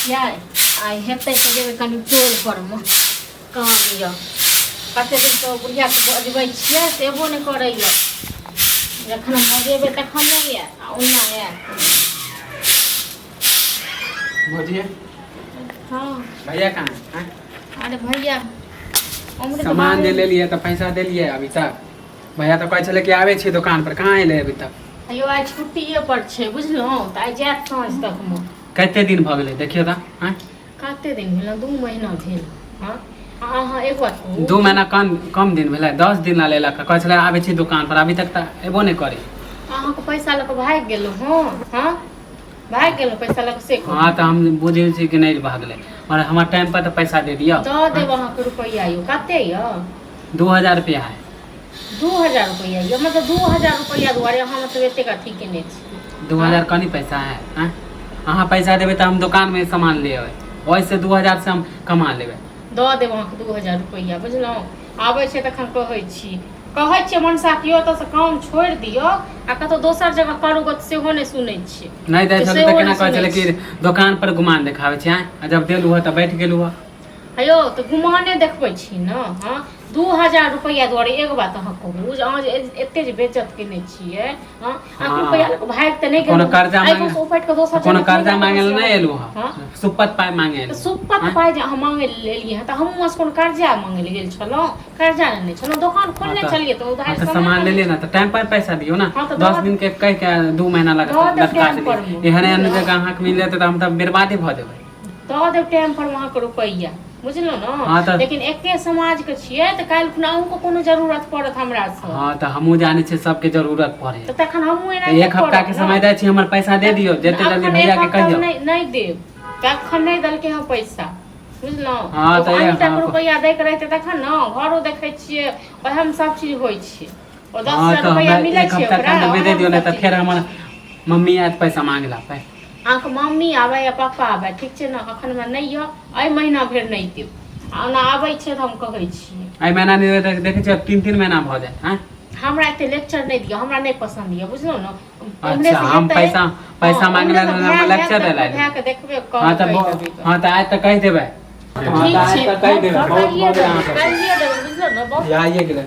छियै। आइ हेतै तऽ जेबै कनि टोल परमे, काम यऽ। कते दिनसँ ओ बुढ़ियाके बजबै छियै से एबो नहि करैए। जखन हम बजेबै तखन नहि आयत आ ओना आयत। भौजी। हँ। भैया कहाँ है? आँय? अरे भैया उम्र तऽ सामान जे बाहरे- लेलियै तऽ पैसा देलियै अभी तक? भैया तऽ कहै छलै कि आबै छी दोकान पर, कहाँ एलै अभी तक? अयो, आइ छुट्टिए पर छै, बुझलहुँ? तऽ आइ जायत साँझ तकमे। कते दिन भऽ गेलै देखियौ तऽ, आँय? कते दिन भेल? 2 महीना भेल। हँ, आ अहाँ एक बात कहू। 2 महीना कम कम दिन भेलै? 10 दिन ला लेलक, कहै छलै आबै छी दोकान पर, अभी तक तऽ एबो नहि करै। अहाँके पैसा लऽ कऽ भागि गेलहुँ? हँ हँ, भागि गेलहुँ पैसा लऽ कऽ, से कहू। हँ, तऽ हम बुझै छी कि नहि भागलै, मगर हमर टाइम पर तऽ पैसा दे दिअ। दऽ देब अहाँके रुपैआ। यौ, कते यऽ? 2000 रुपया है। 2000 रुपैआ यऽ? मतलब 2000 रुपैआ दुआरे अहाँ मतलब एतेक अथी केने छी? 2000 कनी पैसा है? आँय, अहाँ पैसा देबै तऽ हम दोकानमे सामान ले अबै, ओहिसँ 2000 से हम कमा लेबै। दऽ देब अहाँके 2000 रुपैआ, बुझलहुँ? आबै छै तखन कहै छी। कहै छियै मनसा कि ओतऽसँ काम छोड़ि दियौ आ कतहु दोसर जगह करू गऽ, तऽ सेहो नहि सुनै छियै। नहि दै तऽ छलै तऽ सेहो केना नहि कहै सुनै छलै कि दोकान पर गुमान देखाबै छै? आँय, आ जब देलू हँ तऽ बैठ गेलू हँ। हेयौ, तऽ गुमाने देखबै छी ने। हँ, 2000 रुपैआ दुआरे एक बात अहाँ कहू जे अहाँ जे एते जे बेज्जत केने छियै, हँ, अहाँके रुपैआ लऽ कऽ भागि तऽ नहि कोनो गेलहुँ? कर्जा आइ मांगे- उपटि कऽ दोसर कोनो जगह कर्जा नहि मांगे लए नहि एलू हँ? हँ, सुपत पाइ मांगे तऽ एलू। सुपत आँय? पाइ जे अहाँ मांगे लए एलियै हँ, तऽ हमहूँ अहाँसँ कोनो कर्जा मांगे लए गेल छलहुँ? कर्जा लेने छलहुँ? दोकान खोलने छलियै तऽ उधार हाँ, तऽ सामान लेलियै ने, तऽ टाइम पर पैसा दियौ ने। हाँ, तऽ 10 दऽ- दिन के कहि के 2 महीना लगा दऽ देब लटका टाइम देलियै। परमे। एहन एहन बुझलहुँ? जगह अहाँके मिल जेतै तऽ हम तऽ बर्बादे भऽ जेबै। दऽ देब टाइम पर अहाँके रुपैआ, बुझलहुँ ने? हाँ, तऽ- लेकिन एके समाजके छियै तऽ काल्हि खुना अहूँके कोनो जरूरत पड़त हमरासँ। हँ, तऽ हमहूँ जानै छियै सबके जरूरत पड़े। तऽ तखन हमहूँ एना तऽ एक हफ्ता के समय दै छी, हमर पैसा दे दियौ जते जल्दी। एखन भैया एक के हफ्ता कहियौ। नहि, नहि देब। तखन नहि देलकै हँ पैसा, बुझलहुँ? हाँ, तऽ अहीँटाके हाँ, रुपैआ दैके रहितै तखन ने। घरो देखै छियै, ओएहमे सब चीज होइ छै। ओ दस हाँ हजार तऽ रुपैआ हमरा मिलै एक छै हफ्ता के ओकरा, अंदर दे ओएहमे दियौ, नहि सब तऽ चीज फेर होइ हमर छै। मम्मी आयत पैसा मांगे ला पे। अहाँके मम्मी आबै या पापा आबै, ठीक छै ने? एखन हमरा नहि यऽ, एहि महीना भरि नहि देब। आ ओना आबै छै तऽ हम कहै छियै। एहि महीना नहि देबै तऽ देखै छियै 3-3 महीना भऽ जायत। आँय? हमरा एते लेक्चर नहि दिअ, हमरा नहि पसन्द यऽ, बुझलहुँ ने? अच्छा, हम पैसा पैसा मांगे ला लेक्चर दै ला एलियै। भायके देखबे। हाँ तऽ कहि देबै। हाँ, तऽ आइ तऽ कहि देबै। हाँ, ठीक तऽ आइ छै। तऽ कहि देबै। बहुत कहिए भऽ गेलै देबै, अहाँके। कहिए देबै, बुझलहुँ ने? बहुत आइए गेलै।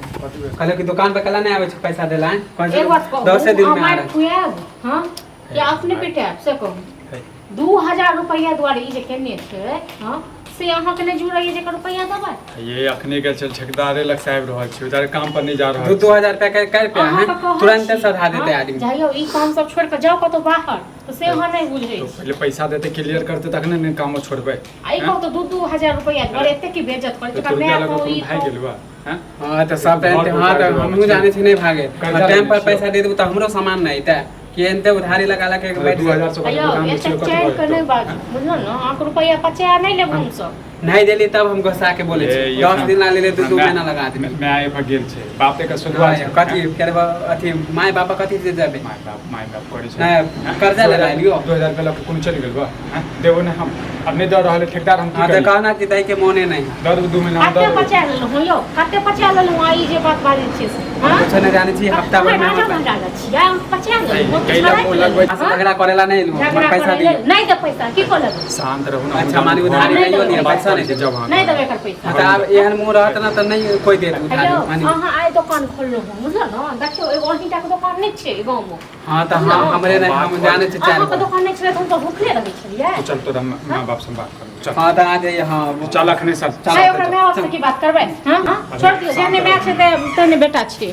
कहलियै कि दोकान पर कला नहि आबै छै पैसा दै ला? आँय? कहै एक बात छै कहू, 10 दिन अहाँ मे आ मारि रहल। खुआएब, हँ, या अपने पिटायब, से कहू। 2000 रुपैआ दुआरे ई जे केने छै, हँ, से अहाँके नहि जुड़ैए जे एकर रुपैआ देबै? ये अखने गेल छल ठेकेदारे लग से आबि रहल छी, उधर काम पर नहीं जा रहल दू छी। 2000 रुपया के कर पे अहाँके हैं कहै तुरंत छी, सधा देते हँ, आदमी। जाइयौ, ई काम सब छोड़ि कऽ जाउ कतहु बाहर, तऽ से अहाँ नहि बुझै तो छी। पहिले पैसा देते, क्लियर करते, तखने ने कामो छोड़बै। आ ई कहू तऽ 2-2 हजार रुपैआ दुआरे एते की बेइज्जत करै तो छै? रुपया माय लगा कहू, कोनो ई भागि कहू। गेल बा हैं? हाँ, तऽ सब घर टाइम, हाँ, उतारि तऽ देबऽ हमहूँ छै। जानै छी नहि भागे। कर्जा टाइम लेने पर छियौ। पैसा दे देबू तऽ हमरो सामान नहि अयतै कि एनते उधारी लगा लगा के बैठ 2000 से अयौ, दुकान एते बेचियो कत चढ़ि कऽ नहि बाजू, बुझलहुँ ने? अहाँके रुपैआ पचा नहि लेब हमसभ। नहीं देली तब हम गुस्सा के बोले छी। 10 दिन ला लेले, 2-2 महीना लगा देली। माय बाप गेल छै, बाप एकर सुधवा छै। कथी करब? अथी माय बाप कथी से जाबे? माय बाप, माय बाप करै छै। नहीं, कर्जा ले लियो। 2000 रुपया लऽ के कोनो चलि गेल बा? हैं? देबो नहि हम, अब नहि दऽ रहल है ठेकेदार, हम की हाँ, तऽ करी? कहना कि दै के मोने नहीं है। दऽ देबो 2 महीना कते दऽ देबो। बचा लेलहुँ यौ, कते बचा लेलहुँ? आ ई जे बात बाजै छियै से, हाँ? कुछो नहीं जानै छी, हफ्ता भर में राजा हमर महाराजा छियै, हम बचा लेलहुँ। कैला मुँह लगबै। पैसा से झगड़ा करेला नहीं एलहुँ, हमर झगड़ा पैसा करै दियौ। लेल नहि दे पैसा, की कऽ लेबै? शांत रहू ने। अच्छा, मानि उधारी नहि लइयो देबै। लिअ, पैसा नहि देबै। जब अहाँ नहि देबै एकर पैसा। हाँ, तऽ आब एहन मुँह रहत ने तऽ नहीं कोइ देत उधारी। हेलो, मानि अहाँ आइ दोकान खोललहुँ हँ, बुझलहुँ ने? देखियौ, एगो अहींटाके दोकान नहि छै गाँवमे। हाँ, तऽ हाँ, हमरे नहीं, हम जानै छी चारि अहाँके गो। दोकान नहि छलै तऽ हम तऽ भूखले रहै छलियै। चल तोरा माँ बाप से बात कर, चल। हाँ, तऽ आ जाइए, हाँ। चल अखने, चल। आइ ओकरा माय बाप से की बात करबै? हाँ, छोड़ दियौ, जेहने माय छै तेहने बेटा छै।